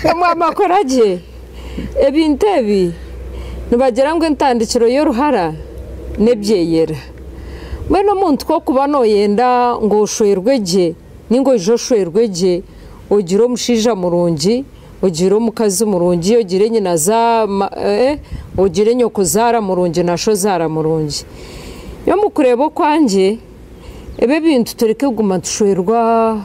Mwamakora gye. Ebintu ebi nibagira ngu entandikiro y'oruhara n'ebyeyera. Mbwenu omuntu ku orikuba nooyenda ngu oshwerwe gye nainga oije oshwerwe gye, ogire omushaija murungi, ogire omukazi murungi, ogire ogire nyokozaara murungi na shozaara murungi. Nyowe omu kureeba okwangye, ebi ebintu tureke kuguma nitushwerwa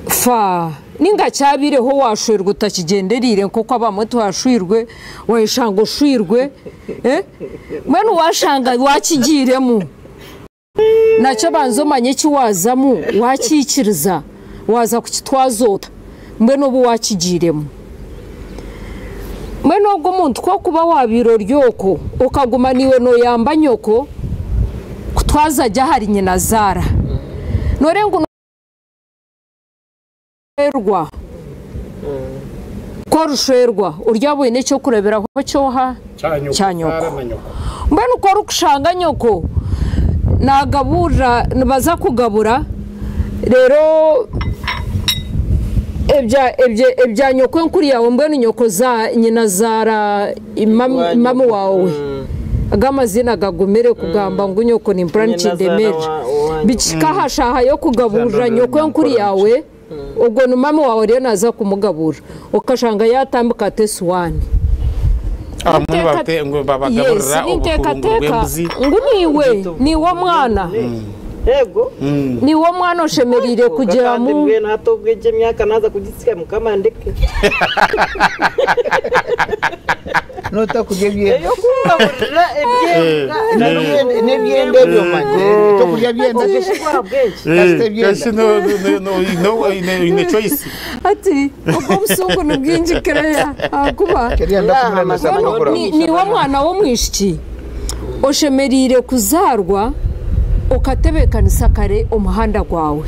fa ninga kyabaireho washwerwa otakigyendereire nk'oku abamwe twashwirwe, wayeshanga oshwirwe, mbwenu washanga wakigiiremu nakyo banza omanye eki waazamu wakiikiriza waaza kukitwaza ota mbwenu obu wakigiiremu. Mbwenu ogwo omuntu ku orikuba waabaire ori okwo okaguma naiwe nooyamba nyoko kutwaza gye ahari nyinazaara, nooreeba ngu Noshwerwa. Ku orishwerwa oryaba oine eky'okureeberaho ky'oha? Kya nyoko. Mbwenu ku orikushanga nyoko naagaburira, nibaza kugabura reero ebya nyoko enkuru yaawe mbwenu nyoko nyinazaara mami waawe. Ago amaziina gagumire kugamba ngu nyoko nimpurira nikindemeerera. Bikihika aha shaaha y'okugaburira nyoko enkuru yaawe, ogwo ni mama waawe ariyo naaza kumugaburira, okashanga yaatambika ata esuwaani. Abamwe nibate- ngu babagaburira Yes, obukurunguru ninteekateeka bw'embuzi. ngu niiwe, niiwe omwana. Yego. Niiwe omwana oshemereire Kandi kugiramu. mbwenu hati obwo egyo emyaka naaza kugitsya Mukama andeke. Notakurya ebyenda. Ey'okungaburira ebyenda. N'ebyenda ebyo manya. Tokurya byenda. Ogwo bwengye. Kasita ebyenda. Kasi no oine choice. Hati obwo obusungu ni bwingi Claire ahakuba Keriya ndakumuremesa mbwenu niiwe omwana w'omwishiki oshemereire kuzaarwa okatebeekanisa kare omuhanda gwawe.